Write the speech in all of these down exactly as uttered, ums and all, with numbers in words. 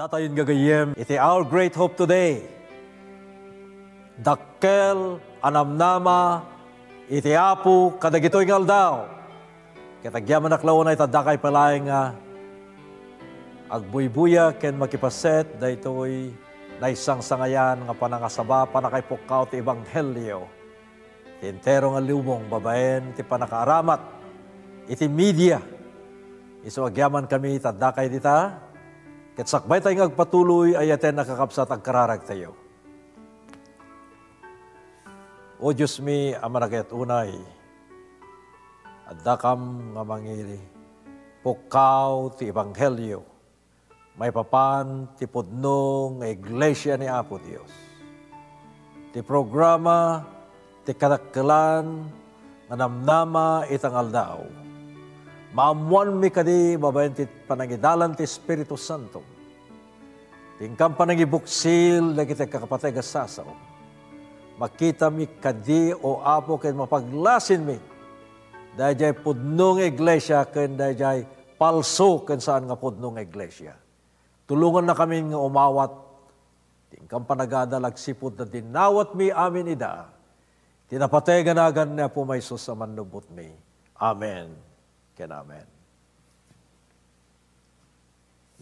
Tayon gagayyem iti Our Great Hope Today. Dakkel a namnama iti Apo kadagitoy nga aldaw. Ket agyamanak laeng ita dakay pay laeng nga agbuybuya ken makipaset daytoy naisangsangayan nga panangasaba, pannakaipukkaw ti ebanghelio ti entero nga lubong babaen ti pannakaaramat iti media. Isu agyamankami ita dakay dita, ket sakbaytay nga agpatuloy, ayaten a kakabsat, agkararagtayo. O Diosmi a managayat unay, addakam nga mangiri, pukkaw ti ebanghelio maipapan ti pudno nga iglesia ni Apo Dios. Ti programa ti kadakkelan nga namnama ita nga aldaw. Maammoanmi kadi babaen ti panangidalan ti Espiritu Santo. Ti inkan panangibuksil dagiti kakapateg a sasao. Makitami kadi, O Apo, ken mapaglasinmi daydiay pudno nga iglesia ken daydiay palso ken saan nga pudno nga iglesia. Tulongannakamin nga umawat ti inkan panagadal agsipud ta dinawatmi amin ida. Ti napateg a nagan ni Apo Jesus a mannubbotmi. Amen ken amen.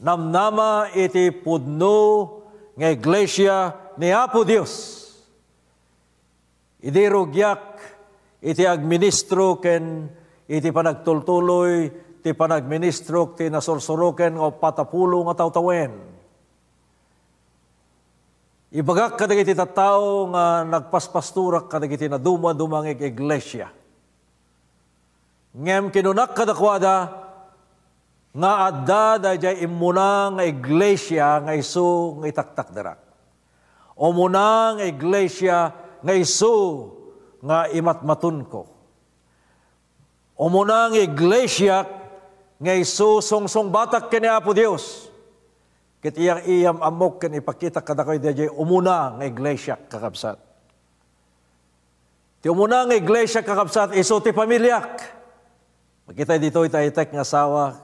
Namnama iti pudno nga iglesia ni Apo Dios. Idi rugiak iti agministro ken iti panagtultuloy ti panagministrok ti nasursuroken nga uppat a pulo nga tawtawen. Ibagak kadagiti tattao nga nagpaspastorak kadagiti nadumaduma nga ig-, iglesia. Ngem kinunak kadakuada nga adda daydiay immuna nga iglesia nga isu nga itaktakderak. Umuna nga iglesia nga isu nga imatmatonko. Umuna nga iglesia nga isu sungsungbatak ken ni Apo Dios. Ket iyam-iyammok ken ipakitak kadakayo daydiay umuna nga iglesia, kakabsat. Ti umuna nga iglesia, kakabsat, isu ti pamiliak. Makita ditoy ti ayak nga asawa.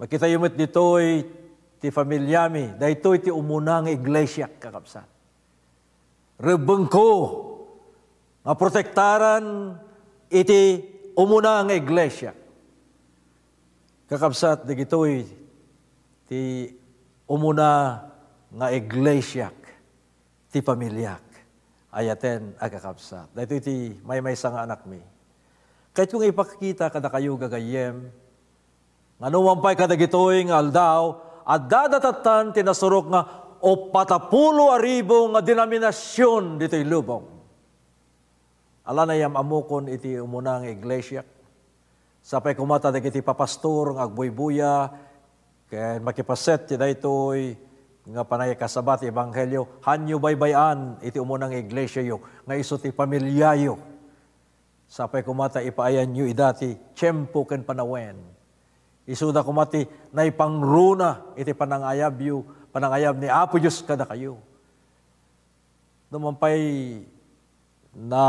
Makitayo met ditoy ti familiami. Daytoy ti umuna nga iglesia, kakabsat. Rebbengko nga protektaran iti umuna nga iglesia. Kakabsat, dagitoy ti umuna nga iglesiak, ti pamiliak. Ayaten a kakabsat. Daytoy ti maymaysa nga anakmi. Kayatko nga ipakita kadakayo, gagayyem, nga numan pay kadagitoy nga aldaw, adda dattan ti nasurok nga uppat a pulo a ribu nga denominasion ditoy lubong. Ala, naiyam-ammokon iti umuna nga iglesia. Sapay koma ta dagiti papastor nga agbuybuya ken makipaset ti daytoy nga panangikasaba ti ebanghelio, hanyo baybay-an iti umuna nga iglesiayo nga isu ti familiayo. Sapay koma ta ipaayanyo ida ti tiempo ken panawen. Isuda koma ti naipangruna iti panangayabyo, panangayab ni Apo Dios kadakayo. Numan pay na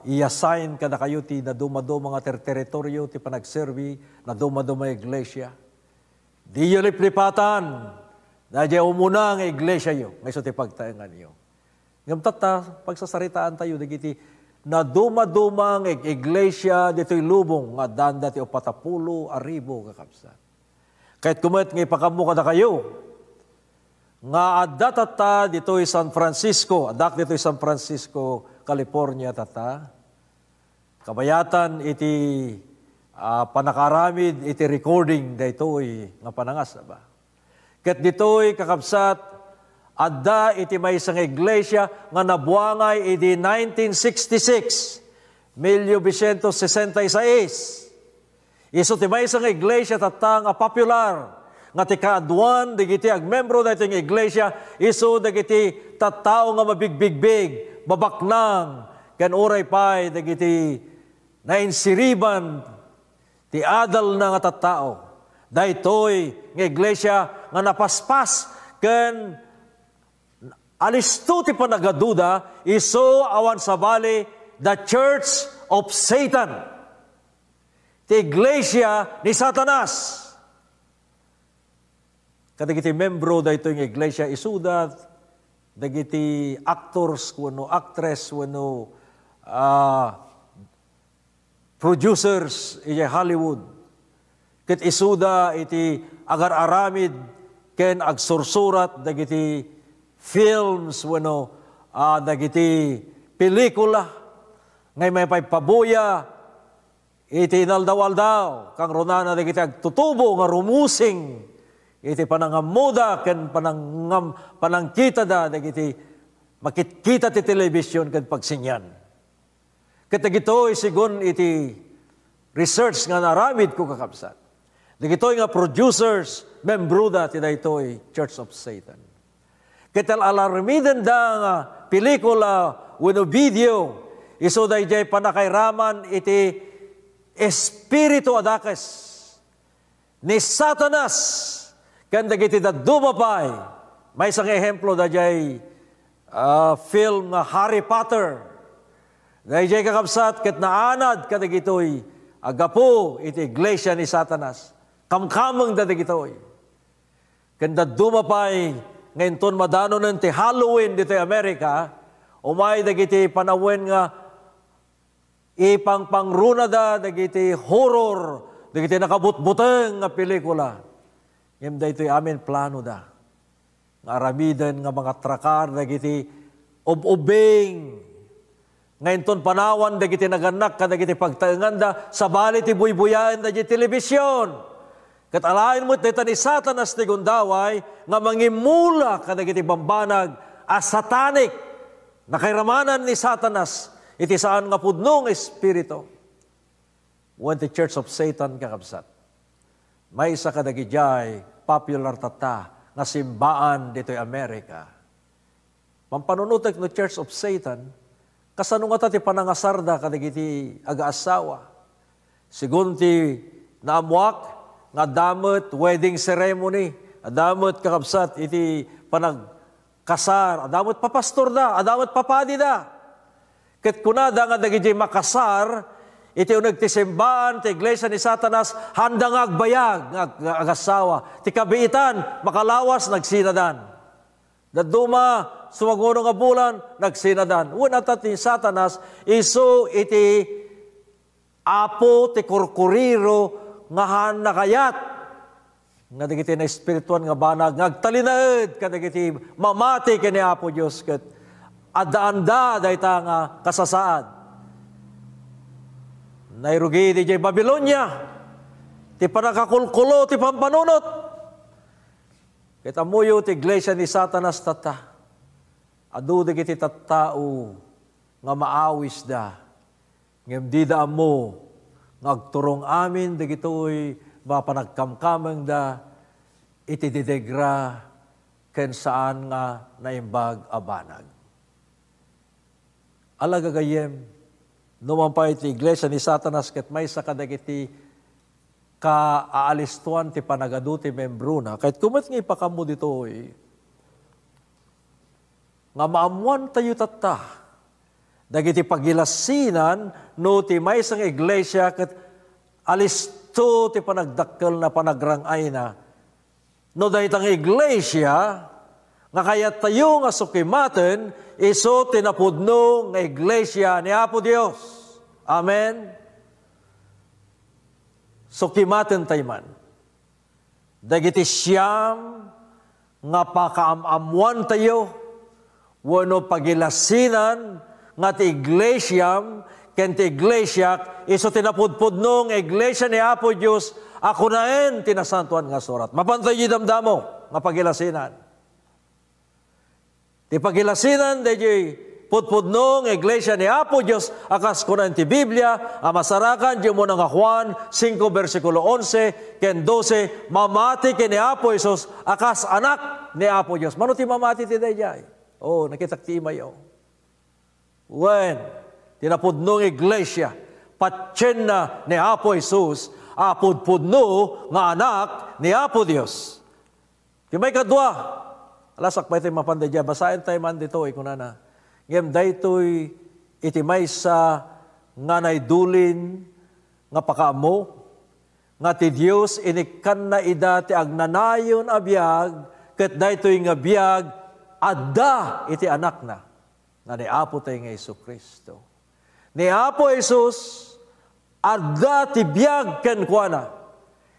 i-assign kadakayo ti nadumaduma nga ter-, teritorio ti panagserbi, nadumaduma nga iglesia. Diyo liplipatan daydiay umuna nga iglesiayo nga isu ti pagtaenganyo. Ngem tatta, pagsasaritaantayo dagiti nadumaduma nga ig-, iglesia ditoy lubong nga addanda ti uppat a pulo a ribu, kakabsat. Kayatko met nga ipakammo kadakayo nga adda tatta ditoy San Francisco, addak ditoy San Francisco, California tatta. Kabayatan iti, ah, pannakaaramid iti recording daytoy nga panangasaba. Ket ditoy, kakabsat, adda iti maysa nga iglesia nga nabuangay idi nineteen sixty-six, mil novecientos sesenta y seis. Isu ti maysa nga iglesia tatta nga popular, nga ti kaaduan dagiti agmembro daytoy nga iglesia, isu dagiti tattao nga mabigbigbig, mabaknang, ken uray pay dagiti nainsiriban ti adalna nga tattao. Daytoy nga iglesia nga napaspas ken alisto ti panagaduda, isu awan sabali, the Church of Satan. Ti iglesia ni Satanas. Kadagiti membro daytoy nga iglesia, isuda dagiti actors wenno actress wenno, ah, producers idiay Hollywood. Ket isuda iti agar-aramid ken agsursurat dagiti films wenno, ah, dagiti pelikula nga immay pay pabuya iti inaldaw-aldaw, kangrunana dagiti agtutubo nga rumusing iti panangammoda ken panangam-, panangkitada dagiti makitkita ti television ken pagsinian. Ket dagitoy, segun iti research nga naaramidko, kakabsat, dagitoy nga producers, membroda ti daytoy Church of Satan. Ket al-, aramidenda nga pelikula wenno video, isu daydiay pannakairaman iti espiritu a dakes ni Satanas ken dagiti dadduma pay. Maysa nga ehemplo, daydiay, ah, film nga Harry Potter. Daydiay, kakabsat, ket naanad kadagitoy a gapu iti iglesia ni Satanas. Kamkamengda dagitoy. Ken dadduma pay nga inton madanonen ti Halloween ditoy Amerika, umay dagiti panawen nga ipangpangrunada dagiti horror, dagiti nakabutbuteng nga pelikula. Ngem daytoy amin planoda nga aramiden nga mangatrakar dagiti ub-ubbing nga inton panawan dagiti nagannak kadagiti pagtaenganda, sabali ti buybuyaen daydiay television. Ket alaen met dayta ni Satanas ti gundaway nga mangimmula kadagiti bambanag a satanic. Nakairamanan ni Satanas iti saan nga pudno nga espiritu. Wen ti Church of Satan, kakabsat, maysa kadagidiay popular tatta nga simbaan ditoy Amerika. Pampanunotek no Church of Satan, kasano ngata ti panangasarda kadagiti agaasawa? Segun ti naammuak, nga adda met wedding ceremony, adda met, kakabsat, iti panagkasar, adda met papastorda, adda met papadida. Ket kunada nga dagiti makasar iti uneg ti simbaan ti iglesia ni Satanas, haanda nga agbayag nga ag-, nga agasawa. Ti kabiitan, makalawas, nagsinadan. Dadduma, sumaguno nga bulan, nagsinadan. Wen, adda ti Satanas, isu iti apo ti kurkuriro nga haanna kayat nga dagiti naespirituan nga banag nga agtalinaed kadagiti mamati ken ni Apo Dios ket addaanda dayta nga kasasaad. Nairugi idiay Babilonia ti pannakakulkulo ti pampanunot. Ket ammoyo ti iglesia ni Satanas tatta. Adu dagiti tattao nga maawisda, ngem dida ammo nga agturong amin dagitoy mapanagkamkamengda iti didegra ken saan nga naimbag a banag. Ala, gagayyem, no man pay ti iglesia ni Satanas ket maysa kadagiti kaalistuan ti panagadu ti membrona, kayatko met nga ipakammo ditoy nga maammoantayo tatta dagiti pagilasinan no ti maysa nga iglesia ket alisto ti panagdakkelna, panagrang-ayna. No dayta nga iglesia nga kayattayo nga sukimaten, isu ti napudno nga iglesia ni Apo Dios. Amen. Sukimaten tayo man dagiti siam nga pakaam-ammoantayo wenno pagilasinan nga ti iglesiam ken ti iglesiak isu ti napudpudno nga iglesia ni Apo Dios a kunaen ti Nasantoan nga Surat. Mapantayo idamdamo nga pagilasinan. Ti pagilasinan daydiay pudpudno nga iglesia ni Apo Dios a kas kunaen ti Biblia a masarakan di umuna nga Juan singko bersikulo onse ken dose, mamati ken ni Apo Jesus a kas anak ni Apo Dios. Mano ti mamati ti daydiay? Oh, nakitak ti imayo. Wen, ti napudno nga iglesia, patienna ni Apo Jesus a pudpudno nga anak ni Apo Dios. Ti maikadua, alasak pay ti mapan daydiay, basaen tayo man ditoy, kunana. Ngem daytoy iti maysa nga naidulin nga pakaammo, nga ti Dios inikkanna ida ti agnanayon a biag, ket daytoy nga biag adda iti Anakna, nga ni Apo tayo nga Jesu-Cristo. Ni Apo Jesus, adda ti biag kenkuana.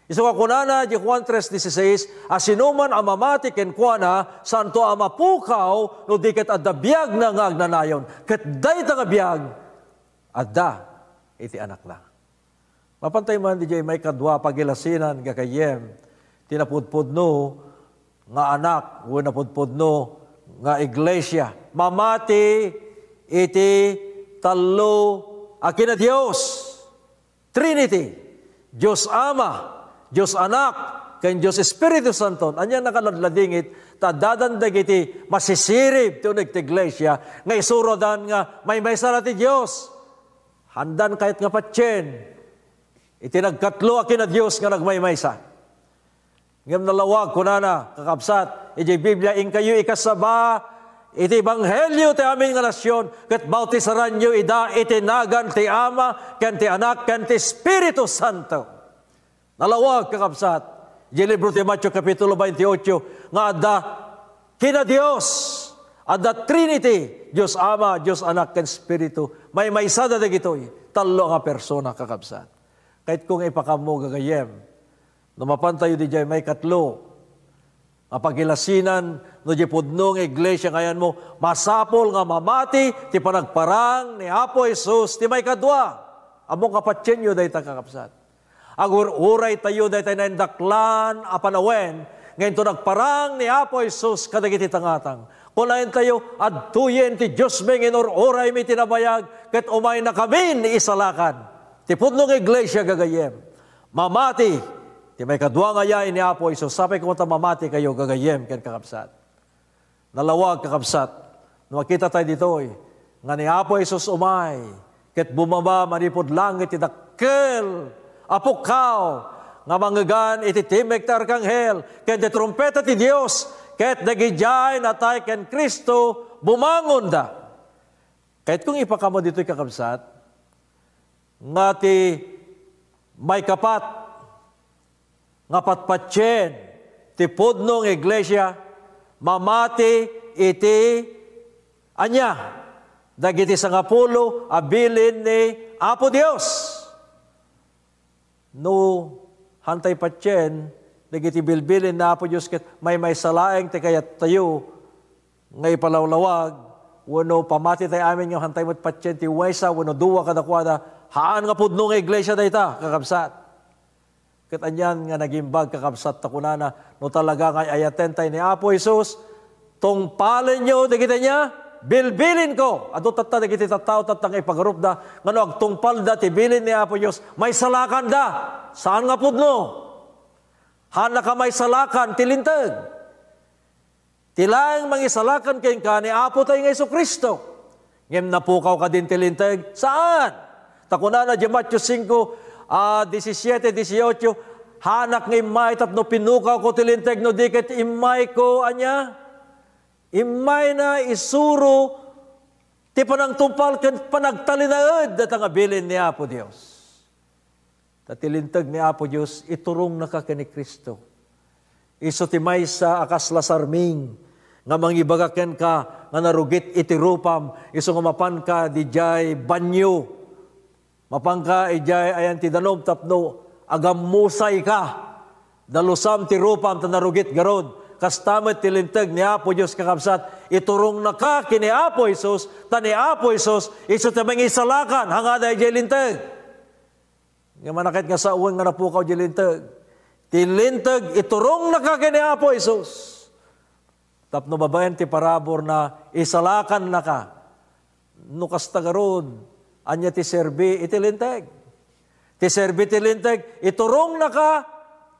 Isu nga kunana di Juan tres dieciséis, a sinuman a mamati kenkuana, saanto a mapukaw no di ket adda biagna nga agnanayon. Ket dayta nga biag, adda iti Anakna. Mapan tayo man, diay maikadua, pagilasinan, gagayyem, ti napudpudno nga anak, wenno napudpudno nga iglesia. Mamati iti tallo a kinadios, Trinity, Dios Ama, Dios Anak, ken Dios Espiritu Santo. Ania nakaladladingit, ta addadan dagiti masisirib ti uneg ti iglesia, nga isuro dan nga maymaysa la ti Dios. Haandan kayat nga patien iti nagkatlo a kinadios nga nagmaymaysa. Ngem nalawag, kunana, kakabsat, idiay Biblia, inkayo ikasaba iti ebanghelio ti amin nga nasion, ket bautisaranyo ida iti nagan ti Ama, ken ti Anak, ken ti Espiritu Santo. Nalawag, kakabsat, idiay libro ti Mateo, Kapitulo veintiocho, nga adda kinadios, adda Trinity, Dios Ama, Dios Anak, ken Espiritu. Maymaysada dagitoy tallo nga persona, kakabsat. Kayatko nga ipakammo, gagayyem, no mapan tayo diay maikatlo, nga pagilasinan, no di pudno nga iglesia nga ayanmo, masapul nga mamati ti panagparang ni Apo Jesus ti maikadua. Ammok nga patienyo dayta, kakabsat. Agur-uray tayo dayta naindaklan a panawen nga inton nagparang ni Apo Jesus kadagiti tangatang. Kunaentayo, "Adtoyen ti Diosmi nga inur-uraymi ti nabayag, ket umaynakamin isalakan." Ti pudno nga iglesia, gagayyem, mamati ti maikadua nga yaay ni Apo Jesus. Sapay koma ta mamati kayo, gagayyem ken kakabsat. Nalawag, kakabsat, no makita tayo ditoy, nga ni Apo Jesus umay, ket bumaba manipud langit ti dakkel a pukkaw nga mangngegan iti timek ti arkanghel ken ti trumpeta ti Dios, ket dagidiay natay ken Cristo, bumangonda. Kayatko nga ipakammo ditoy, kakabsat, nga ti maikapat nga patpatien ti pudno nga iglesia, mamati iti ania? Dagiti sangapulo a bilin ni Apo Dios. No haantay patien dagiti bilbilin ni Apo Dios ket maymaysa laeng ti kayattayo nga ipalawlawag, wenno pamatitayo amin nga haantay met patien ti maysa wenno dua kadakuada, haan nga pudno nga iglesia dayta, kakabsat. Ket anian nga nagimbag, kakabsat, ta kunana, no talaga nga ay-ayatentayo ni Apo Jesus, tungpalenyo dagiti ania? Bilbilinko. Adu tatta dagiti tattao tatta nga ipagarupda nga no agtungpalda ti bilin ni Apo Dios, maisalakanda. Saan nga pudno? Haannaka maisalakan ti Linteg. Ti laeng mangisalakan kenka ni Apo tayo nga Jesu-Cristo. Ngem napukaw kadin ti Linteg? Saan! Ta kunana di Mateo singko, ah, disisiete, dieciocho, "Haanak nga immay tapno pinukawko ti Linteg no di ket immayko," ania? Immayna isuro ti panangtungpal ken panagtalinaed dayta nga bilin ni Apo Dios. Ta ti Linteg ni Apo Dios, iturongnaka ken ni Cristo. Isu ti maysa a kasla sarming nga mangibaga kenka nga narugit iti rupam, isu nga mapanka didiay banio. Mapanka idiay ayan ti danum tapno agammusayka. Dalusam ti rupam ta narugit garud. Kasta met ti Linteg ni Apo Dios, kakabsat, iturongnaka ken ni Apo Jesus, ta ni Apo Jesus, isu ti mangisalakan, hangada idiay Linteg. Nga manakit nga sawen nga napukaw di Linteg. Ti Linteg, iturongnaka ken ni Apo Jesus. Tapno babaen ti paraburna, isalakannaka. No kasta garud, ania ti serbi iti Linteg? Ti serbi ti Linteg, iturongnaka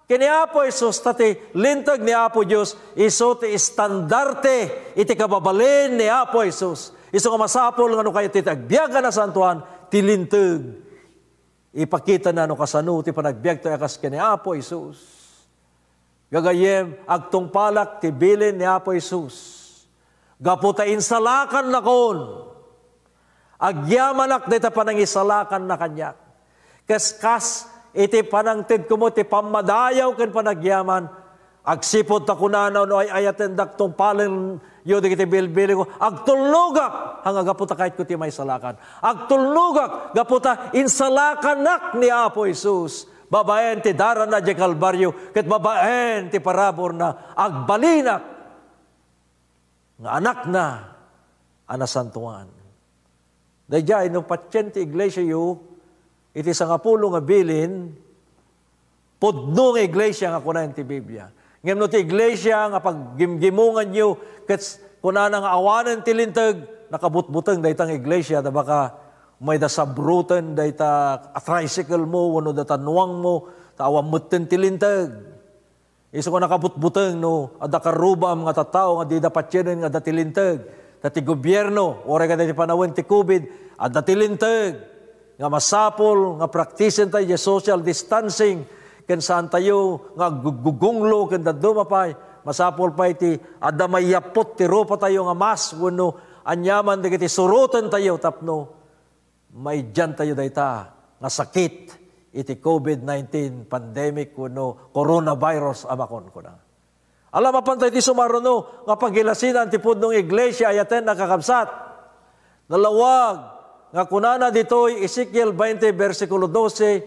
ken ni Apo Jesus, ta ti Linteg ni Apo Dios, isu ti estandarte iti kababalin ni Apo Jesus. Isu nga masapul nga no kayo ti agbiag a nasantoan, ti Linteg. Ipakitana no kasano ti panagbiagto a kas ken ni Apo Jesus. Gagayyem, agtungpalak ti bilin ni Apo Jesus. Gapu ta insalakannakon, agyamanak dayta panangisalakanna kaniak. Kas, kas, iti panangted komo ti pammadayaw ken panagyaman, agsipud ta kunana no ay-ayatendak tungpalenyo dagiti bilbilinko, agtulnogak, nga gapu ta kayatko ti maisalakan. Agtulnogak gapu ta insalakanak ni Apo Jesus babaen ti darana idiay Kalbario ket babaen ti paraburna, agbalinak nga anakna a nasantoan. Daydiay, no patien ti iglesiayo, iti sangapulo nga bilin, pudno nga iglesia nga kunaen ti Biblia. Ngem no ti iglesia nga paggimgimonganyo, ket kunana nga awanen ti linteg, nakabutbuteng dayta nga iglesia, ta baka mayda sabruten dayta a tricycle mo, wenno data nuang mo, ta awan metten ti linteg. Isu nga nakabutbuteng no adda karrubam nga tattao nga dida patienen nga adda ti linteg. Ta ti gobierno, uray kadagiti panawen ti covid, adda ti linteg nga masapul nga praktisentayo ti social distancing ken saantayo nga aggugunglo ken dadduma pay, masapul pay ti adda maiyapput ti rupatayo nga mask wenno aniaman dagiti surotentayo tapno maidiantayo dayta nga sakit iti covid nineteen pandemic wenno coronavirus a makunkuna. Ala, mapantayo ti sumaruno nga pagilasinan ti pudno nga iglesia, ayaten a kakabsat. Nalawag nga kunana ditoy Ezekiel twenty, bersikulo dose,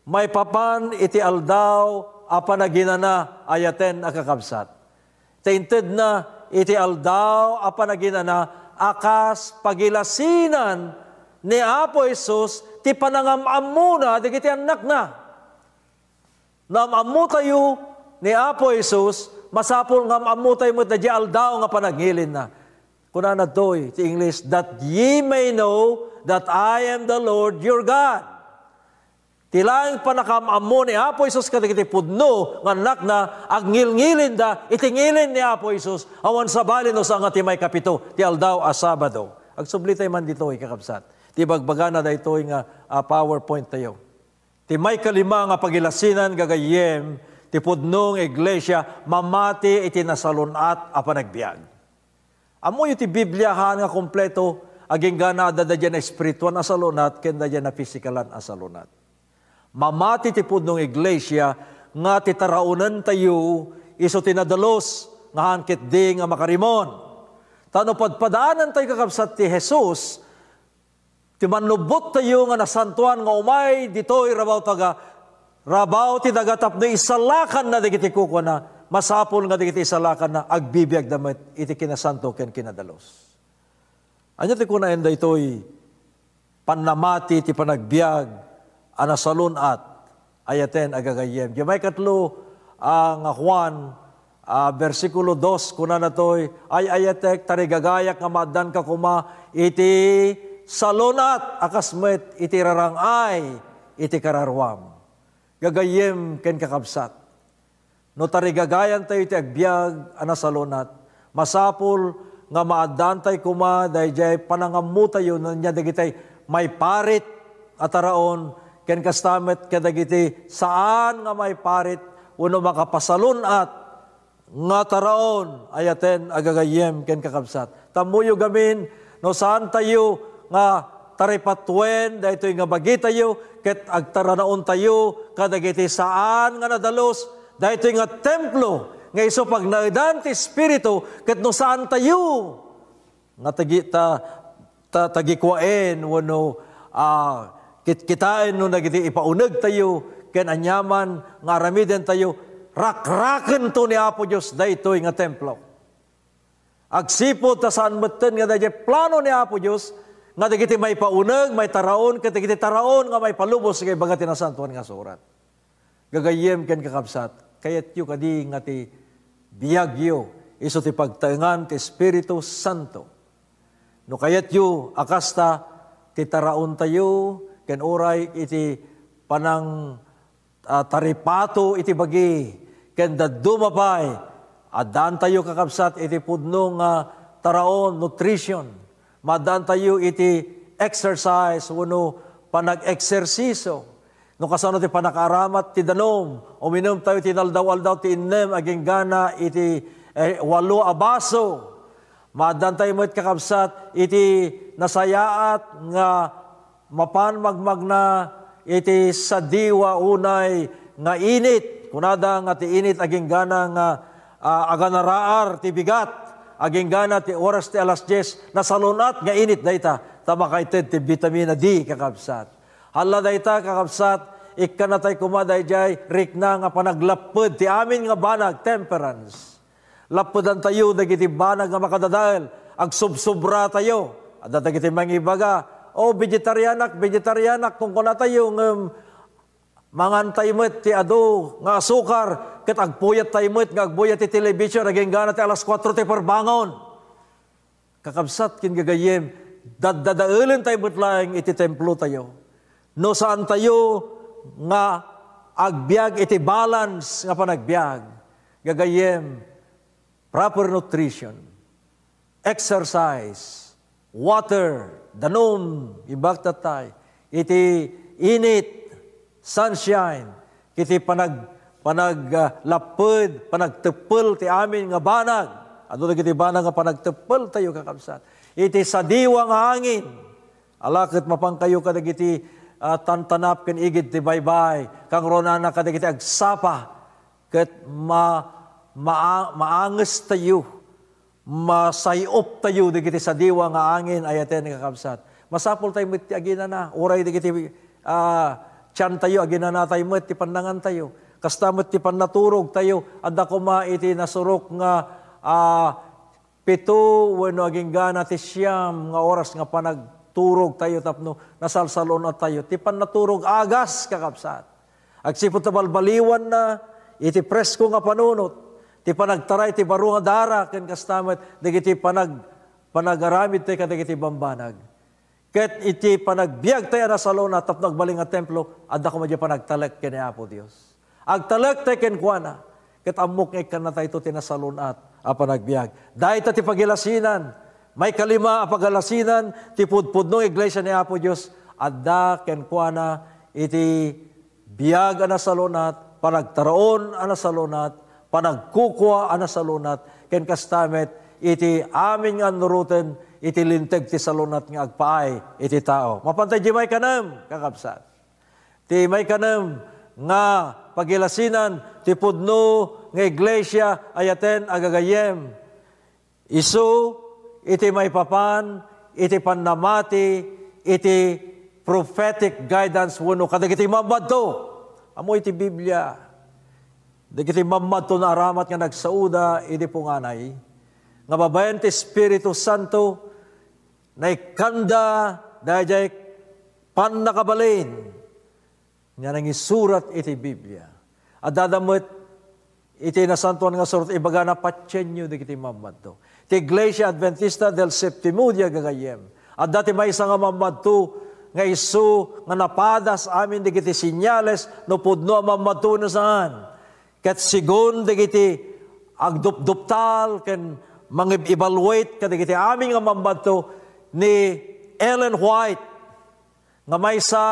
maipapan iti aldaw a panaginana, ayaten a kakabsat. Ta intedna iti aldaw a panaginana a kas pagilasinan ni Apo Jesus ti panangam-ammona dagiti annakna. No am-ammotayo ni Apo Jesus, masapul nga am-ammotayo met daydiay aldaw nga panangilinna. Kunana ditoy ti English, "That ye may know that I am the Lord your God." Ti laeng panakam-ammo ni Apo Jesus kadagiti pudno nga annakna, agngilngilinda iti ngilin ni Apo Jesus, awan sabali no saan nga ti maikapito ti aldaw a Sabado. Agsublitayo man ditoy, kakabsat. Ti bagbagana daytoy nga, ah, PowerPoint tayo. Ti maikalima nga pagilasinan, gagayyem, ti pudno nga iglesia, mamati iti nasalun-at a panagbiag. Ammoyo ti Biblia haan nga kompleto, agingga adda daydiay a espirituan a salun-at ken daydiay a pisikalan a salun-at. Mamati ti pudno nga iglesia nga ti taraonentayo isu ti nadalus nga haan ketdi nga makarimon. Ta no padpadaanentayo, kakabsat, ti Jesus, ti mannubbottayo nga nasantoan nga umay ditoy rabaw taga, rabaw ti daga tapno isalakanna dagiti kukuana, masapul nga dagiti isalakanna agbibiagda met iti kinasanto ken kinadalus. Ania ti kunaen daytoy pannamati ti panagbiag a nasalun-at? Ayaten a gagayyem. Diay maikatlo, ah, nga Juan, ah, bersikulo dos, kunana toy, "Ay-ayatek, tarigagayak nga maaddanka koma iti salun-at a kas met iti rarang-ay iti kararuam." Gagayyem ken kakabsat, no tarigagayantayo iti agbiag a nasalun-at, masapul nga maaddaantay koma daydiay panangammotayo no ania dagitay maiparit a taraon, ken kasta met kadagiti saan nga maiparit wenno makapasalun-at nga taraon, ayaten a gagayyem ken kakabsat. Tammoyo gamin, no saantayo nga taripatuen daytoy nga bagitayo ket agtaranaontayo kadagiti saan nga nadalus daytoy nga templo nga isu pagnaedan ti Espiritu, ket no saantayo nga tagi-, ta-, ta-, tagikuaen wenno, ah, kit-, kitaen no dagiti ipaunegtayo ken aniaman nga aramidentayo, rakrakento ni Apo Dios daytoy nga templo. Agsipud ta saan metten nga daydiay plano ni Apo Dios nga dagiti maipauneg, maitaraon, ket dagiti taraon nga maipalubos nga ibaga ti Nasantoan nga Surat. Gagayyem ken kakabsat, kayatyo kadi nga ti biagyo isu ti pagtaengan ti Espiritu Santo? No kayatyo a kasta ti taraontayo ken uray iti panang, ah, taripato iti bagi, ken dadduma pay, addaantayo, kakabsat, iti pudno nga taraon, nutrition. Maaddaantayo iti exercise wenno panag-eksersisyo. No kasano ti panakaaramat ti danum, uminumtayo ti inaldaw-aldaw ti innem aginggana iti, eh, walo a baso. Maaddaantayo met, kakabsat, iti nasayaat nga mapan magmagna Iti sadiwa unay nga init, kunada nga ti init aginggana nga, ah, aganaraar ti bigat, aginggana ti oras ti alas dies, nasalun-at nga init dayta, ta makaited ti vitamina D, kakabsat. Hala dayta, kakabsat, ikkannatay koma daydiay rikna nga panaglapped ti amin nga banag, temperance. Lappedantayo dagiti banag nga makadadael, agsubsobratayo. Adda dagiti mangibaga, "O, vegetarianak, vegetarianak," kunkunatayo, ngem mangantay met ti adu nga asukar, ket agpuyattay met nga agbuya ti television, aginggana ti alas kuatro ti parbangon. Kakabsat ken gagayyem, daddadaelentayo met laeng iti templotayo. No saantayo nga agbiag iti balance nga panagbiag, gagayyem, proper nutrition, exercise, water, danum, ibagtatay, iti init, sunshine, iti panag-, panag-, ah, lapped, panagteppel ti amin nga banag. Adu dagiti banag nga panagteppeltayo, kakabsat. Iti sadiwa nga angin, ala ket mapankayo kadagiti, ah, tantanap ken igid ti baybay, kangrunana kadagiti agsapa, ket ma-, maa-, maangestayo, masay-optayo dagiti sadiwa nga angin, ayaten, kakabsat. Masapultayo met ti aginana, uray dagiti, ah, tiantayo, aginanatayo met ti pannangantayo. Kasta met ti pannaturogtayo, adda koma iti nasurok nga, ah, pito wenno aginggana ti siam nga oras nga panagturogtayo tapno nasalsalun-attayo. Ti pannaturog agas, kakabsat. Agsipud ta balbaliwanna iti presko nga panunot, ti panagtaray ti baro nga dara, ken kasta met dagiti panag-, panagaramidtayo kadagiti bambanag. Ket iti panagbiagtayo a nasalun-at tapno agbalin nga templo, adda koma diay panagtalek ken ni Apo Dios. Agtalektayo kenkuana, ket ammok nga ikkannatayto ti nasalun-at a panagbiag. Dayta ti pagilasinan, maikalima a pagilasinan ti pudpudno nga iglesia ni Apo Dios, adda kenkuana iti biag a nasalun-at, panagtaraon a nasalun-at, panagkukua a nasalun-at, ken kasta met iti amin nga annuroten iti linteg ti salun-at nga agpaay iti tao. Mapantay di maikanem, kakabsat. Ti maikanem nga pagilasinan ti pudno nga iglesia, ayaten, a gagayyem. Isu iti maipapan iti pannamati iti prophetic guidance wenno kadagiti mammadto. Ammo iti Biblia, dagiti mammadto naaramat nga nagsaoda idi punganay, nga babaen ti Espiritu Santo, naikkanda daydiay pannakabalin nga nangisurat iti Biblia. Adda met iti Nasantoan nga Surat, ibagana, "Patienyo dagiti mammadto." Ti Iglesia Adventista del Séptimo Dia, gagayyem, adda ti maysa nga mammadto nga isu nga napadas amin dagiti senyales no pudno a mammadto wenno saan. Ket segun dagiti agdupduptal ken mangib-evaluate kadagiti amin nga mammadto ni Ellen White, nga maysa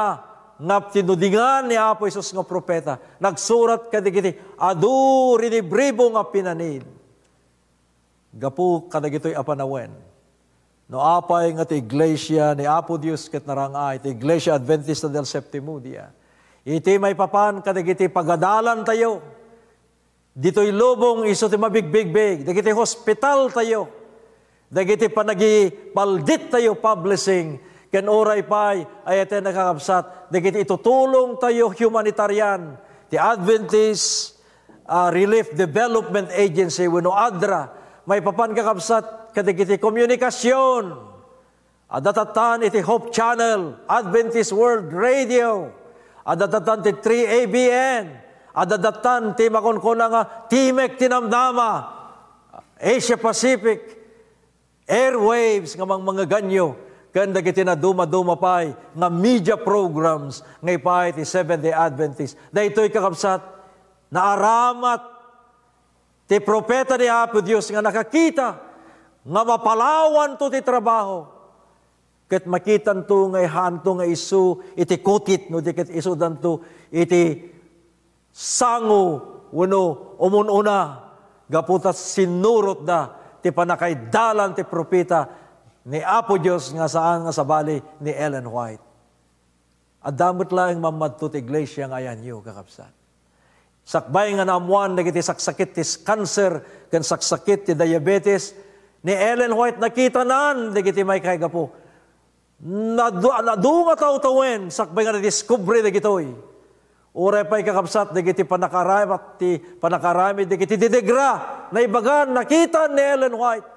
nga tinudingan ni Apo Jesus nga profeta, nagsurat kadagiti adu rinibribo nga pinanid. Gapu kadagitoy a panawen, no apay nga ti iglesia ni Apo Dios ket narang-ay, ti Iglesia Adventista del Séptimo Dia, iti maipapan kadagiti pagadalantayo, ditoy lubong isu ti mabigbigbig, dagiti hospitaltayo, dagiti panagipaldittayo, publishing, ken uray pay, ayaten, a kakabsat, dagiti itutulongtayo humanitarian, ti Adventist, ah, Relief Development Agency wenno adra, maipapan, kakabsat, kadagiti komunikasion, adda tattan iti Hope Channel, Adventist World Radio. Adda tattan ti three A B N. Adda tattan ti makunkuna nga Timek ti Namnama, Asia Pacific Airwaves nga mangmangeganyo, ken dagiti nadumaduma pay nga media programs nga ipaay ti Seventh-day Adventist. Daytoy, kakabsat, naaramat ti profeta ni Apo Dios nga nakakita nga mapalawanto ti trabaho. Ket makitanto nga haanto nga isu iti kutit no di ket isudanto iti sango wenno umun-una gapu ta sinnurotda ti pannakaidalan ti profeta ni Apo Dios nga saan nga sabali ni Ellen White. Adda met laeng mammadto ti iglesia nga ayanyo, kakabsat. Sakbay nga naammoan dagiti saksakit ti s-, cancer ken saksakit ti diabetes, ni Ellen White nakitanan dagiti maikaigapu. Nadu-, nadu nga tawtawen sakbay nga nadiskubre dagitoy. Uray pay, kakabsat, dagiti pannakaaramid, ti pannakaaramid dagiti didigra, naibagan, nakitan ni Ellen White.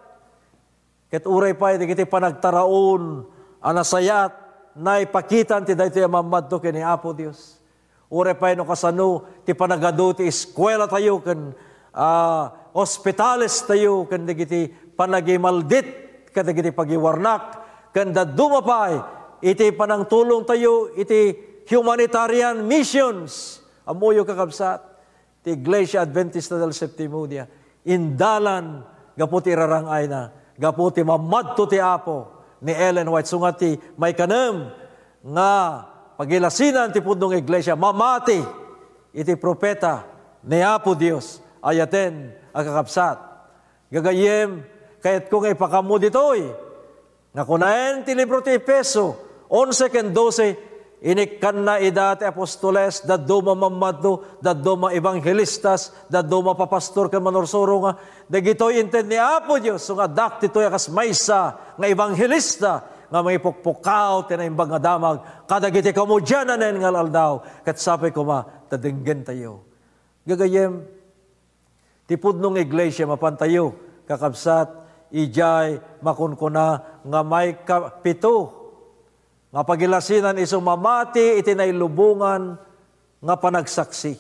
Ket uray pay dagiti panagtaraon a nasayaat, naipakitan ti daytoy a mammadto ken ni Apo Dios. Uray pay no kasano ti panagadu ti eskuelatayo ken, ah, ospitalestayo ken dagiti panagimaldit kadagiti pagiwarnak ken dadduma pay iti panangtulongtayo iti humanitarian missions. Ammoyo, kakabsat, ti Iglesia Adventista del Séptimo Dia, indalan gapu ti irarang-ayna, gapu ti mammadto ti Apo ni Ellen White. Isu nga ti maikanem nga pagilasinan ti pudno nga iglesia, mamati iti propeta ni Apo Dios. Ayaten a kakabsat. Gagayyem, kayatko nga ipakammo ditoy nga kunaen ti libro ti Efeso onse ken dose, inikkanna ida ti apostoles, dadduma mammadto, dadduma evangelistas, dadduma papastor ken manursuro nga dagitoy inted ni Apo Dios, isu nga addak ditoy a kas maysa nga evangelista nga mangipukpukaw ti naimbag nga damag kadagiti kamudiananen nga al-aldaw, ket sapay koma ta denggentayo. Gagayyem, ti pudno nga iglesia, mapantayo, kakabsat, idiay makunkuna nga maikapito nga pagilasinan isu mamati iti nailubongan nga panagsaksi.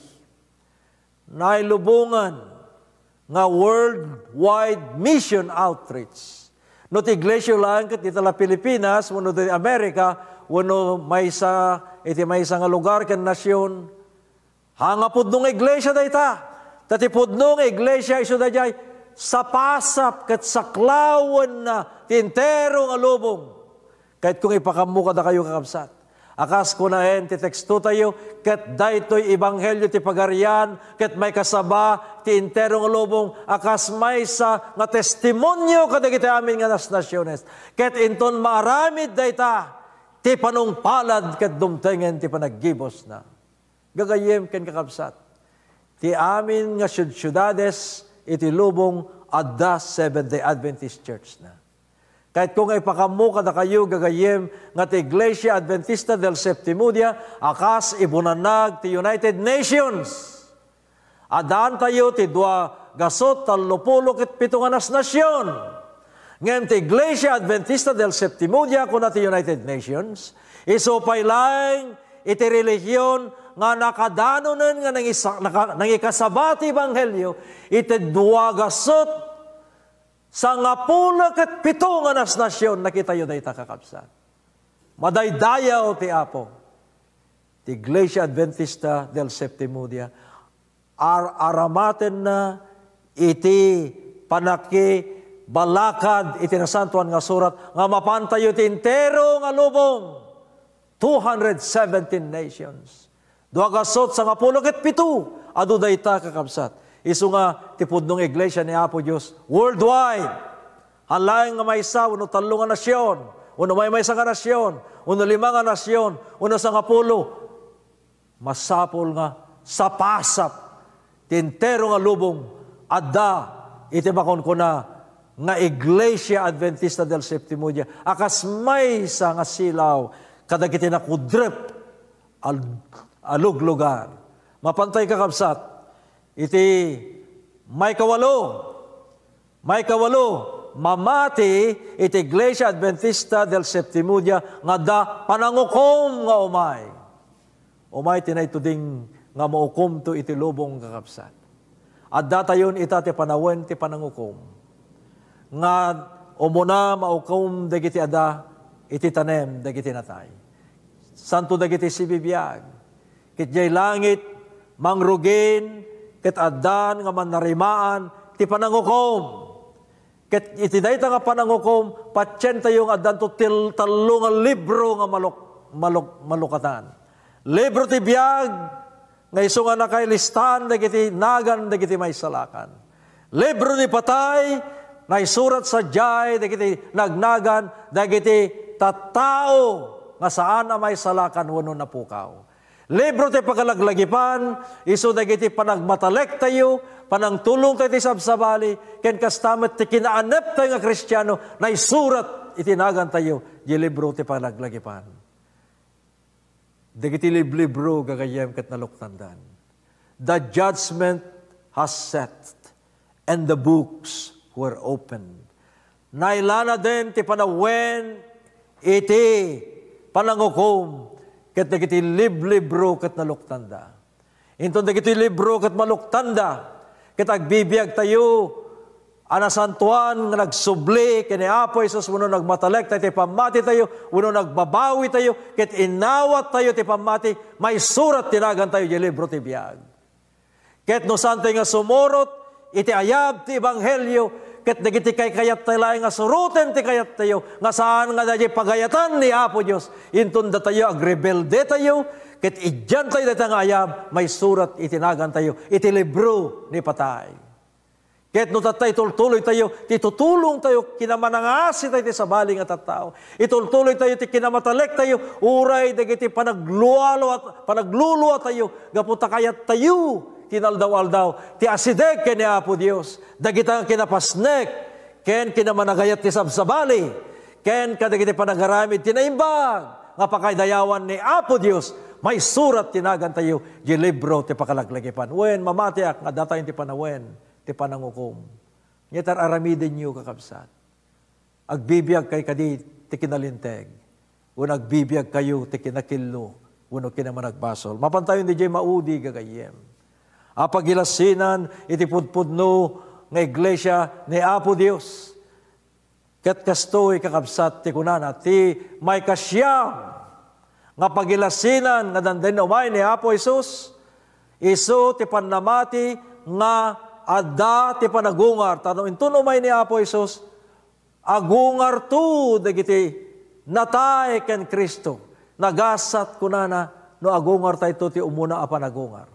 Nailubongan nga worldwide mission outreach. No ti iglesia laeng ket dita la Pilipinas, wenno ti Amerika, wenno maysa iti maysa nga lugar ken nasion, haan nga pudno nga iglesia dayta. Ta ti pudno nga iglesia isu daydiay sapasap ket saklawenna ti entero nga lubong. Kayatko nga ipakammo kadakayo, kakabsat, a kas kunaen ti tekstotayo, ket daytoy ebanghelio ti Pagarian ket maikasaba ti entero nga lubong a kas maysa nga testimonio kadagiti amin nga nasnasiones. Ket inton maaramid dayta, ti panungpalad ket dumtengen ti panaggibusna. Gagayyem ken kakabsat, ti amin nga siudsiudades iti lubong adda Seventh-day Adventist Church na. Kayatko nga ipakammo kadakayo, gagayyem, nga ti Iglesia Adventista del Séptimo Dia a kas ibunanag ti United Nations. Addaantayo ti dua gasut tallopulo ket pito nga nasnasion. Ngem ti Iglesia Adventista del Séptimo Dia, kuna ti United Nations, isu pay laeng iti relihion nga nakadanonen nga nangisa-, naka-, nangikasaba ti ebanghelio iti dua gasut sangapulo ket pito nga nasnasion. Nakitayo dayta, kakabsat. Madaydayaw ti Apo. Ti Iglesia Adventista del Séptimo Dia, ar-, aramatenna iti panakibalakad iti Nasantoan nga Surat nga mapantayo ti entero nga lubong, two hundred seventeen nations. Dua gasut sangapulo ket pito, adu dayta, kakabsat. Isu nga ti pudno nga iglesia ni Apo Dios worldwide. Haan laeng nga maysa wenno tallo nga nasion, wenno maymaysa nga nasion, wenno lima nga nasion, wenno sangapulo. Masapul nga sapasap ti entero nga lubong adda iti makunkuna nga Iglesia Adventista del Séptimo Dia a kas maysa nga silaw kadagiti nakudrep a, a luglugar. Mapantayo, kakabsat, iti maikawalo. Maikawalo, mamati iti Iglesia Adventista del Séptimo Dia nga adda panangukom nga umay. Umay ti naituding nga maukomto iti lubong, kakabsat. Addatayon ita ti panawen ti panangukom. Nga umuna, maukom dagiti adda iti tanem dagiti natay. Santo dagiti sibibiag. Ket diay langit, mangrugin, ket addan nga mannarimaan ti panangukom. Ket iti dayta nga panangukom, patientayo nga addanto til-, tallo nga libro nga maluk-, maluk-, malukatan. Libro ti biag, nga isu nga nakailistaen dagiti nagan dagiti maisalakan. Libro ni patay, naisurat sadiay dagiti nagnagan dagiti tattao nga saan a maisalakan wenno napukaw. Libro ti Pakalaglagipan, isu dagiti panagmatalektayo, panangtulongtayo ti sabsabali, ken kasta met ti kinaaneptayo nga Kristiano, naisurat iti nagantayo, di libro ti Pakalaglagipan. Dagiti liblibro, gagayyem, ket naluktandan. The judgment has set, and the books were opened. Nailanaden ti panawen iti panangukom, ket dagiti liblibro ket naluktanda. Inton dagiti libro ket maluktanda, ket agbibiagtayo a nasantoan nga nagsubli ken ni Apo Jesus wenno nagmatalekta iti pammatitayo wenno nagbabawitayo ket inawattayo ti pammati, maisurat ti nagantayo iti libro ti biag. Ket no saantayo nga sumurot iti ayab ti ebanghelio, ket dagiti kaykayattayo laeng nga suroten ti kayattayo, nga saan nga daydiay pagayatan ni Apo Dios, inton datayo agrebeldetayo, ket idiantayo dayta nga ayab, maisurat iti nagantayo iti libro ni patay. Ket no tatta itultuloytayo ti tutulongtayo, kinamanangasitayo ti sabali nga tattao. Itultuloytayo ti kinamatalektayo, uray dagiti panaglualuat-, panagluluatayo, gapu ta kayattayo ti inaldaw-aldaw ti asideg ken ni Apo Dios, dagita nga kinapasnek ken kinamanagayat ti sabsabali, ken kadagiti panagaramid ti naimbag nga pakaidayawan ni Apo Dios, maisurat ti nagantayo di libro ti pakalaglagipan. Wen, mamatiak nga datayon ti panawen ti panangukom. Ket ar-aramidenyo, kakabsat. Agbibiagkayo kadi ti kinalinteg, wenno agbibiagkayo ti kinakillo, wenno kinamanagbasol. Mapantayon didiay maudi, gagayyem, a pagilasinan iti pudpudno nga iglesia ni Apo Dios. Ket kastoy, kakabsat, ti kunana, ti maikasiam nga pagilasinan nga dandani umay ni Apo Jesus, isu ti pannamati nga adda ti panagungar. Ta no inton umay ni Apo Jesus, agungarto dagiti natay ken Cristo. Nagasat, kunana, no agungartayto ti umuna a panagungar.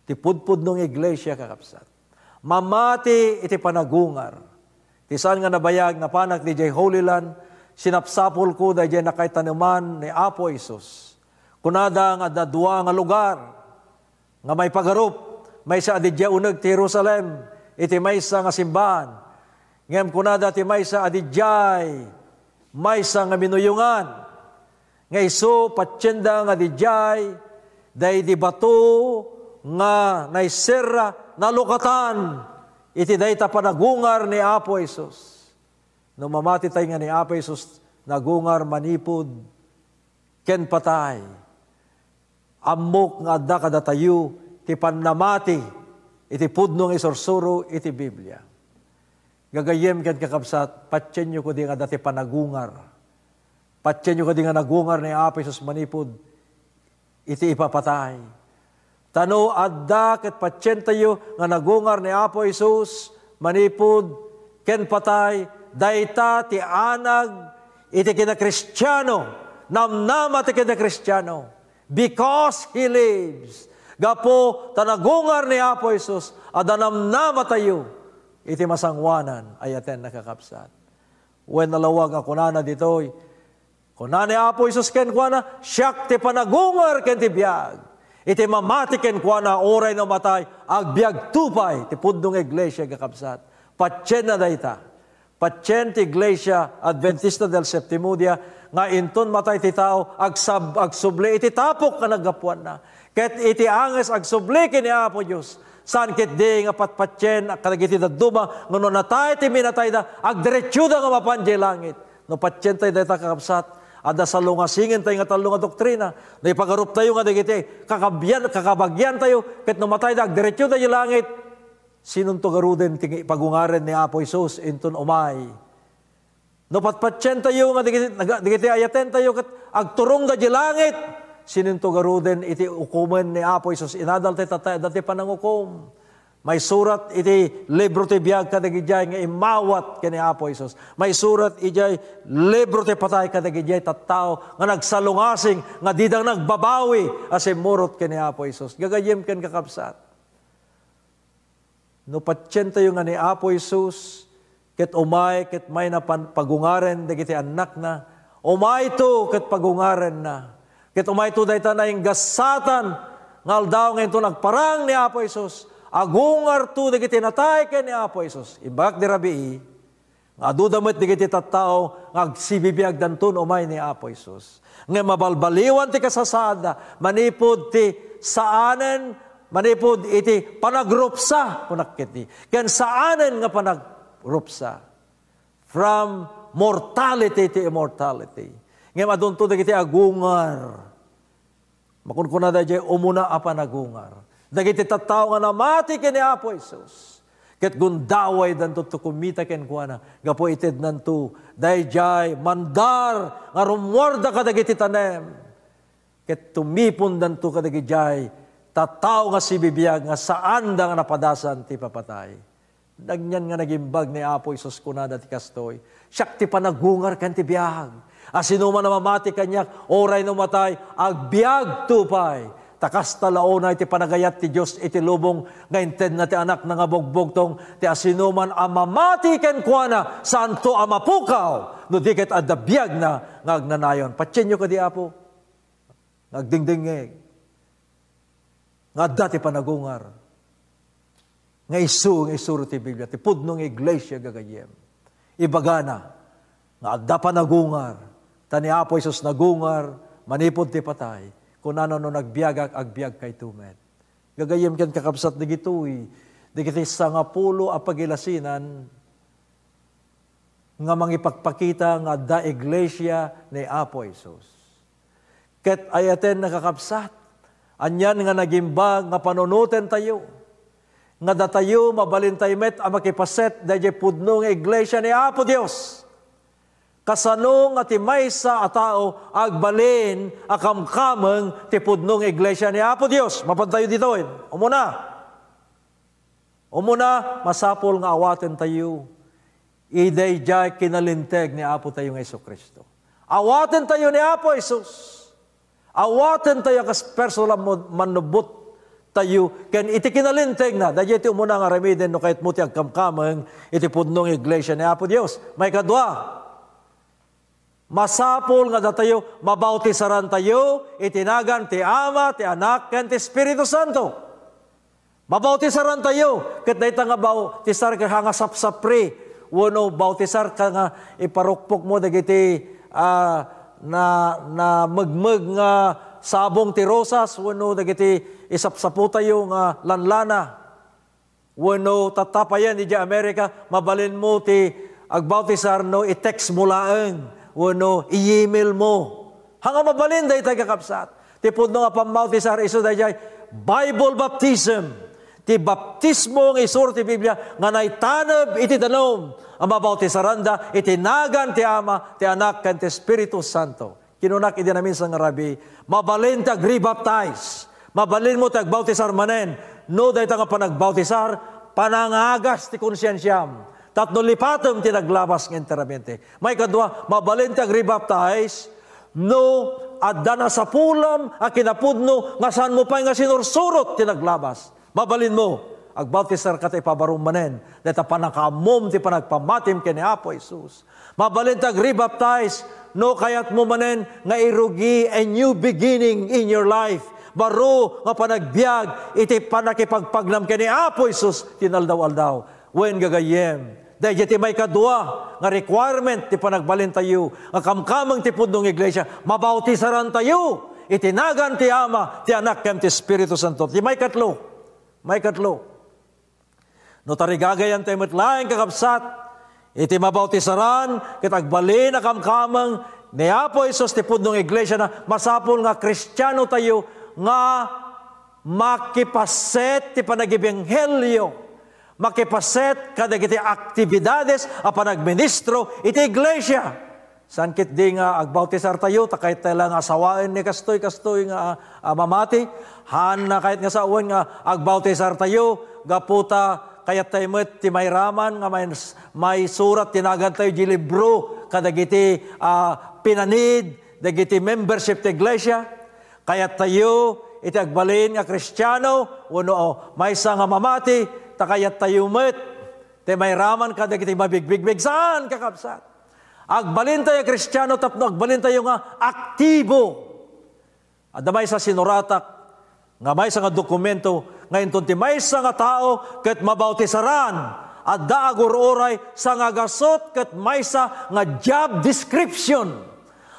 Ti pudpudno nga iglesia, kakabsat, mamati iti panagungar. Ti saan nga nabayag, napanak didiay Holy Land, sinapsapulko daydiay nakaitaneman ni Apo Jesus. Kunada nga adda dua nga lugar nga maipagarup, maysa a didiay uneg ti Jerusalem, iti maysa nga simbahan. Ngem kunada ti maysa a didiay maysa nga minuyongan, nga isu patienda nga didiay daydi bato nga naiserra, nalukatan iti dayta panagungar ni Apo Jesus. No mamatitay nga ni Apo Jesus nagungar manipud ken patay, ammok nga adda kadatayo ti pannamati iti pudno nga isursuro iti Biblia. Gagayyem ken kakabsat, patienyo kadi nga adda ti panagungar. Patienyo kadi nga nagungar ni Apo Jesus manipud iti ipapatay. Ta no adda ket patientayo nga nagungar ni Apo Jesus manipud ken patay, dayta ti anag iti kinakristiano, namnama ti kinakristiano, because He lives. Gapu ta nagungar ni Apo Jesus, adda namnamatayo iti masangoanan a ayatenna, kakabsat. Wen, nalawag a kunana ditoy, kuna ni Apo Jesus kenkuana, "Siak ti panagungar ken ti biag. Iti mamati kenkuana, uray no matay, agbiagto pay." Ti pudno nga iglesia, kakabsat, patienna dayta. Patien ti Iglesia Adventista del Septimo Dia nga inton matay ti tao, agsab-, agsubli iti tapok nga naggapuanna. Ket iti anges agsubli ken ni Apo Dios. Saan ketdi nga patpatien kadagiti dadduma nga no natay ti minatayda, agdiretsoda nga mapan diay langit. No patientayo dayta, kakabsat, adda salungasingentayo nga tallo nga doktrina. No ipagaruptayo nga dagiti kakabian-, kakabagiantayo, ket no matayda, agdiretsoda diay langit. Sinonto garuden ti pagungaren ni Apo Jesus inton umay? No patpatientayo nga dagiti, naga-, dagiti ayatentayo ket agturongda diay langit, sinonto garuden iti ukomen ni Apo Jesus? Inadal ti tatay, adda ti panangukom. Maisurat iti libro ti biag kadagidiay nga immawat ken ni Apo Jesus. Maisurat idiay libro ti patay kadagidiay tattao nga nagsalungasing, nga dida nagbabawi a simmurot ken ni Apo Jesus. Gagayyem ken kakabsat, no patientayo nga ni Apo Jesus ket umay ket mayna pan-, pagungaren dagiti annakna, Umayto ket pagungarenna. Ket umayto dayta nainggasatan nga aldaw nga inton agparang ni Apo Jesus. Agungarto dagiti natay ken ni Apo Jesus. Imbagak di rabii, nga aduda met dagiti tattao nga agsibibiagdanto no umay ni Apo Jesus. Ngem mabalbaliwan ti kasasaadda manipud ti saanen, manipud iti panagrupsa, kunak ketdi. Ken saanen nga panagrupsa. From mortality to immortality. Ngem adunto dagiti agungar. Makunkuna daydiay umuna a panagungar. Dagiti tattao nga namati ken ni Apo Jesus. Ket gundawaydanto ti kumita kenkuana. Gapu iti ednanto, daydiay mandar nga rummuarda kadagiti tanem. Ket tumipondanto kadagijay tattao nga sibibiag nga saanda nga napadasan ti ipapatay. Nagnian nga nagimbag ni Apo Jesus, kunada ti kastoy, "Siak ti panagungar ken ti biag. A sinuman a mamati kaniak, uray no matay, agbiagto pay. Ta kasta la unay ti panagayat ti Dios iti lubong nga intedna ti Anakna nga bugbugtong, ti a sinuman a mamati kenkuana, saanto a mapukaw, no di ket adda biagna nga agnanayon." Patienyo kadi, Apo, nga agdingdingngeg nga adda ti panagungar nga isu nga isuro ti Biblia, ti pudno nga iglesia, gagayyem. Ibagana nga adda panagungar, ta ni Apo Jesus nagungar manipud ti patay. Kunana, "No nagbiagak, agbiagkayto met." Gagayyem ken kakabsat, dagitoy dagiti sangapulo a pagilasinan nga mangipakpakita nga adda iglesia ni Apo Jesus. Ket ayaten, nakakabsat, anian nga nagimbag nga panunotentayo, nga datayo mabalintay met a makipaset daydiay pudno nga iglesia ni Apo Dios. Kasano nga ti maysa a tao agbalin a kamkameng ti pudno nga iglesia ni Apo Dios? Mapantayo ditoy. Umuna, Umuna, masapul nga awatentayo idaydiay kinalinteg ni Apo tayo nga Jesu-Cristo. Awatentayo ni Apo Jesus. Awatentayo a kas personal a mo-, mannubbot tayo ken iti kinalintegna. Daydiay ti umuna nga aramiden no kayatmo ti agkamkameng iti pudno nga iglesia ni Apo Dios. Maikadua, masapul nga datayo, mabautisarantayo iti nagan ti Ama, ti Anak, ken ti Espiritu Santo. Mabautisarantayo, ket dayta nga bautisar ket nga sapsapri, wenno bautisar ka nga iparukpokmo dagiti, ah, na, namegmeg nga sabong ti rosas, wenno dagiti isapsapotayo nga lanlana. Wenno tatta payen idiay Amerika, mabalinmo ti agbautisar no i-text mo laeng, wenno i-email mo. Haan nga mabalin dayta, kakabsat. Ti pudno nga pammautisar isu daydiay Bible baptism. Ti baptismo nga isuro ti Biblia nga naitaneb iti danum a mabautisaranda iti nagan ti Ama, ti Anak, ken ti Espiritu Santo. Kinunak idi naminsan nga rabii, mabalin ti agrebaptize. Mabalinmo ti agbautisar manen. No dayta nga panagbautisar, panangagas ti konsiensiam. Tapno lipatem ti naglabas nga enteramente. Maikadua, mabalin ti agrebaptize no adda nasapulam a kinapudno nga saanmo pay nga sinursurot ti naglabas. Mabalinmo, agbautisar ka ta ipabarom manen dayta pannakaammom ti panagpammatim ken ni Apo Jesus. Mabalin ti agrebaptize no kayatmo manen nga irugi a new beginning in your life. Baro nga panagbiag iti pannakipagpagnam ken ni Apo Jesus ti inaldaw-aldaw. Wen, gagayyem, daydiay ti maikadua nga requirement ti panagbalintayo nga kamkameng ti pudno nga iglesia, mabautisarantayo iti nagan ti Ama, ti Anak, ken ti Espiritu Santo. Ti maikatlo, maikatlo, no tarigagayantayo met laeng, kakabsat, iti mabautisaran ket agbalin a kamkameng ni Apo Jesus ti pudno nga iglesiana, masapul nga Kristiano tayo nga makipaset ti panagibenghelio, makipaset kadagiti aktibidades a panagministro iti iglesia. Saan ketdi nga agbautisartayo ta kayat tayo la nga asawaen ni kastoy, kastoy nga, ah, ah, mamati. Haan a kayat nga sawen nga agbautisartayo gapu ta kayat tayo met ti mairaman nga may, maisurat ti nagantayo di libro kadagiti, ah, pinanid dagiti membership ti iglesia. Kayat tayo iti agbalin nga Kristiano wenno, o, maysa nga mamati, ta kayat tayo met ti mairaman kadagiti mabigbigbig. Saan, kakabsat. Agbalintayo a Kristiano tapno agbalintayo nga aktibo. Adda maysa sinuratak nga maysa nga dokumento nga inton ti maysa nga tao ket mabautisaran, adda agur-uray sangagasut ket maysa nga job description.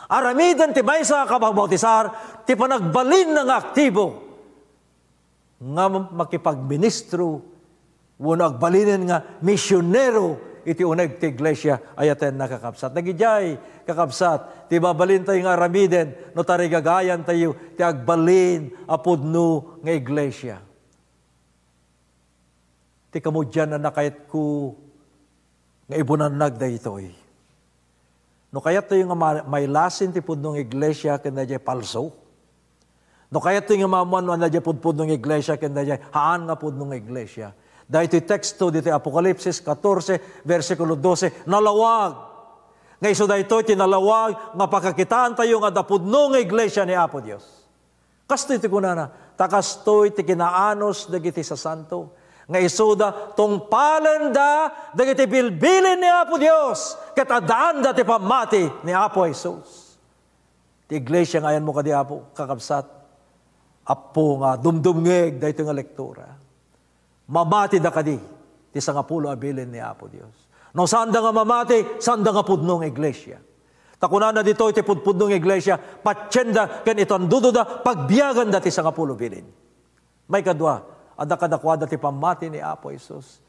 Aramiden ti maysa nga kababaotisar ti panagbalinna nga aktibo nga makipagministro wenno agbalinen nga misionero iti uneg ti iglesia. Ayatenna, kakabsat. Dagidiay, kakabsat, ti mabalintayo nga aramiden no tarigagayantayo ti agbalin a pudno nga iglesia. Ti kamudian a nakayatko nga ibunannag daytoy. No kayatyo nga ma-, mailasin ti pudno nga iglesia ken daydiay palso, no kayatyo nga maammuan no adda diay pudpudno nga iglesia ken daydiay haan nga pudno nga iglesia, daytoy teksto ditoy Apokalipsis katorse, bersikulo dose, nalawag. Nga isu daytoy ti nalawag nga pakakitaantayo nga adda pudno nga iglesia ni Apo Dios. Kastoy ti kunana, ta kastoy ti kinaanus dagiti sasanto, nga isuda tungpalenda dagiti bilbilin ni Apo Dios, ket addaanda ti pammati ni Apo Jesus. Ti iglesia nga ayanmo kadi, Apo, kakabsat, Apo, nga dumdumngeg daytoy nga lektura. Mamatida kadi ti sangapulo a bilin ni Apo Dios. No saanda nga mamati, saanda nga pudno nga iglesia. Ta kunana ditoy ti pudpudno nga iglesia, patienda ken itandudoda, pagbiaganda ti sangapulo bilin. Maikadua, adda kadakuada ti pammati ni Apo Jesus.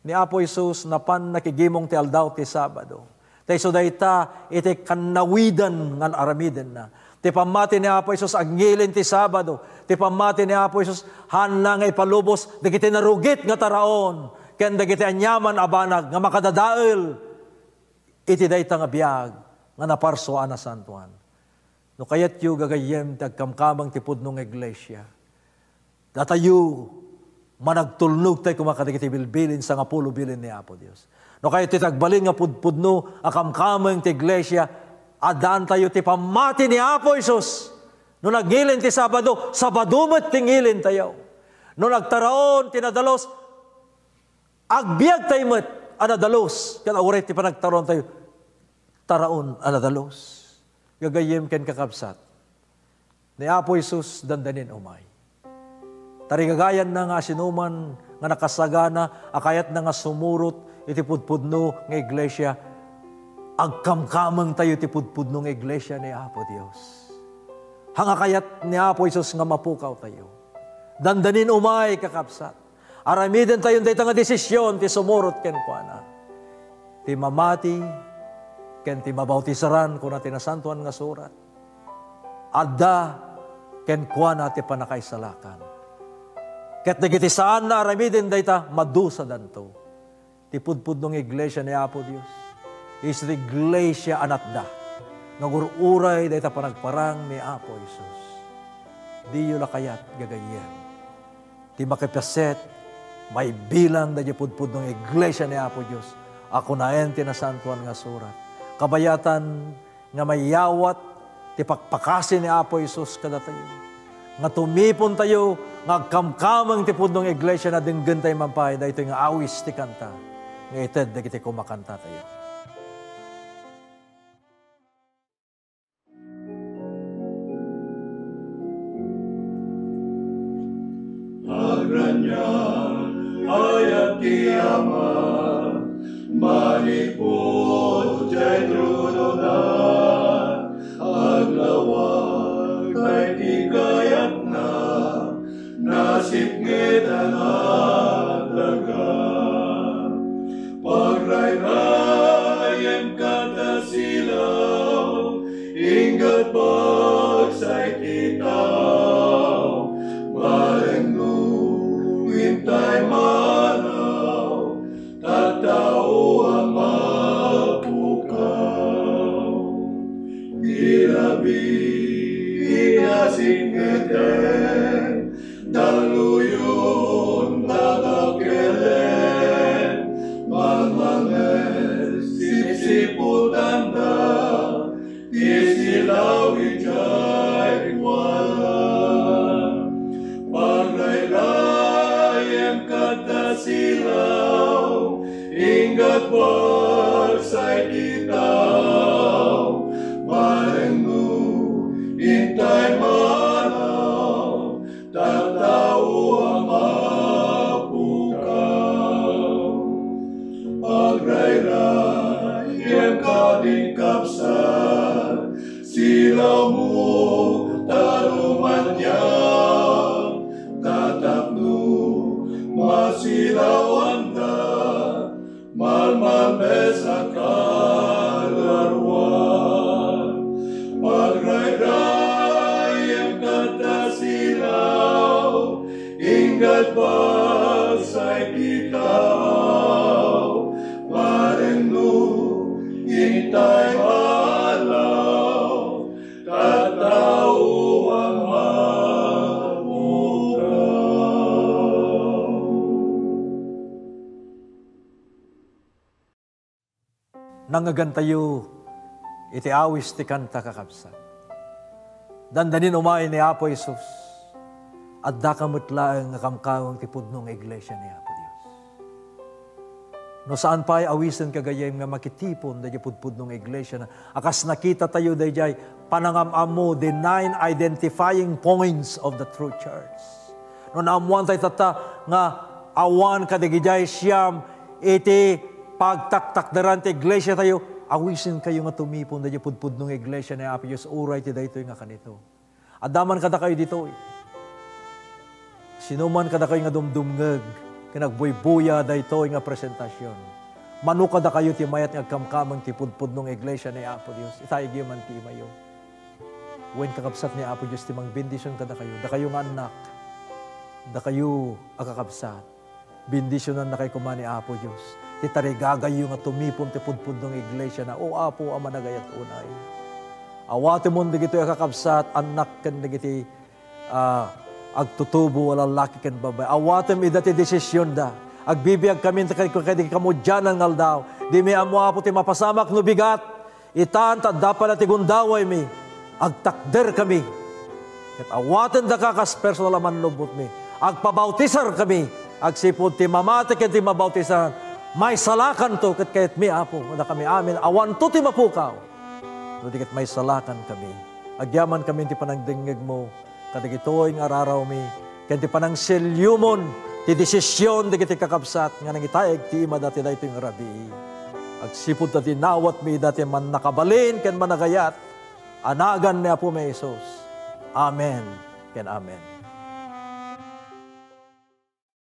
Ni Apo Jesus, napan nakigimong ti aldaw ti Sabado. Ta isu dayta iti kannawidan nga aramidenna. Ti pammati ni Apo Jesus agngilin ti Sabado. Ti pammati ni Apo Jesus, haanna nga ipalubos dagiti narugit nga taraon ken dagiti aniaman a banag nga makadadael iti dayta nga biag nga naparsua a nasantoan. No kayatyo, gagayyem, ti agkamkameng ti pudno nga iglesia, datayo, managtulnogtayo koma kadagiti bilbilin, sangapulo bilin ni Apo Dios. No kayatyo ti agbalin nga pudpudno a kamkameng ti iglesia, addaantayo ti pammati ni Apo Jesus. No nagngilin ti Sabado, Sabado met ti ngilintayo. No nagtaraon ti nadalus, agbiagtayo met a nadalus. Ket uray ti panagtaraontayo, taraon a nadalus. Gagayyem ken kakabsat, ni Apo Jesus dandanin umay. Tarigagayanna nga asinoman nga nakasagana a kayatna nga sumurot iti pudpudno nga iglesia, agkamkamengtayo ti pudpudno nga iglesia ni Apo Dios. Haan nga kayat ni Apo Jesus nga mapukawtayo. Dandanin umay, kakabsat. Aramidentayon dayta nga desisyon ti sumurot kenkuana. Ti mamati ken ti mabautisaran, kuna ti Nasantoan nga Surat, adda kenkuana ti pannakaisalakan. Ket dagiti saanna aramiden dayta, madusadanto. Ti pudpudno nga iglesia ni Apo Dios, isu ti iglesia a natda nga agur-uray dayta panagparang ni Apo Jesus. Diyo la kayat, gagayyem, ti makipaset, maibilang daydiay pudpudno nga iglesia ni Apo Dios a kunaen ti Nasantoan nga Surat? Kabayatan nga mayawat ti pakpakasi ni Apo Jesus kadatayo, nga tumipontayo nga agkamkameng ti pudno nga iglesia, na denggentayo man pay daytoy nga awis ti kanta nga ited dagiti kumakantatayo. Agranian, ayat ti Ama, manipud jay tronona, aglawag pay ti kayatna, nasipnget a nagdaga. Pagrayrayem kadasilaw, inggad pagsay ti tao, marengnong intay maanaw, tattao a Silawmo ta rumaniag, ta tapno masilawanda, malmalmes a kalaruan. Pagrayrayem kadta silaw, inggad pagsay ti tao, marenno intay maalaw, tattao a mapukaw. Nangngegantayo iti awis ti kanta, kakabsat. Dandanin umay ni Apo Jesus, addaka met laeng nga kamkameng ti pudno nga iglesia ni Apo Dios. No saan pay, awisen, gagayyem, nga makitipon daydiay pudpudno nga iglesia na a kas nakitatayo daydiay panangam-ammo, the nine identifying points of the true church. No naammoan tayo tatta nga awan kadagidiay siam iti pagtaktakderan ti iglesia tayo, awisen kayo nga tumipon daydiay pudpudno nga iglesia ni Apo Dios uray ti daytoy nga kanito. Adda man kadakayo ditoy. Sinuman kadakayo nga dumdumngeg ken agbuybuya daytoy nga presentasion, mano kadakayo ti mayat nga agkamkameng ti pudpudno nga iglesia ni Apo Dios, itayegyo man ti imayo. Wen, kakabsat ni Apo Dios ti mangbendision kadakayo, dakayo nga annak, dakayo a kakabsat. Bendisionannakayo koma ni Apo Dios. Ti tarigagayyo nga tumipon ti pudpudno nga iglesia na, O Apo a managayat unay. Awatemon dagitoy a kakabsat, annak, ken dagiti, ah, agtutubo a lallaki ken babbai. Awatem ida ti desisionda. Agbibiag kami kadagiti kamudianan nga aldaw. Dimi ammo, Apo, ti mapasamak no bigat. Itan, ta adda pay la ti gundawaymi, agtakder kami. Ket awatendaka kas personal a mannubbotmi. Agpabautisar kami, agsipud ti mamati ken ti mabautisan, maisalakanto, ket kayatmi, Apo, nga dakami amin, awanto ti mapukaw. No di ket maisalakan kami. Agyaman kami ti panangdengngegmo, kadagitoy nga ararawmi, ken ti panangselliomon ti desision dagiti kakabsat nga nangitayeg ti imada ti daytoy nga rabii. Agsipud ta dinawatmi ida ti Mannakabalin ken Managayat a nagan ni Apomi Jesus. Amen ken amen.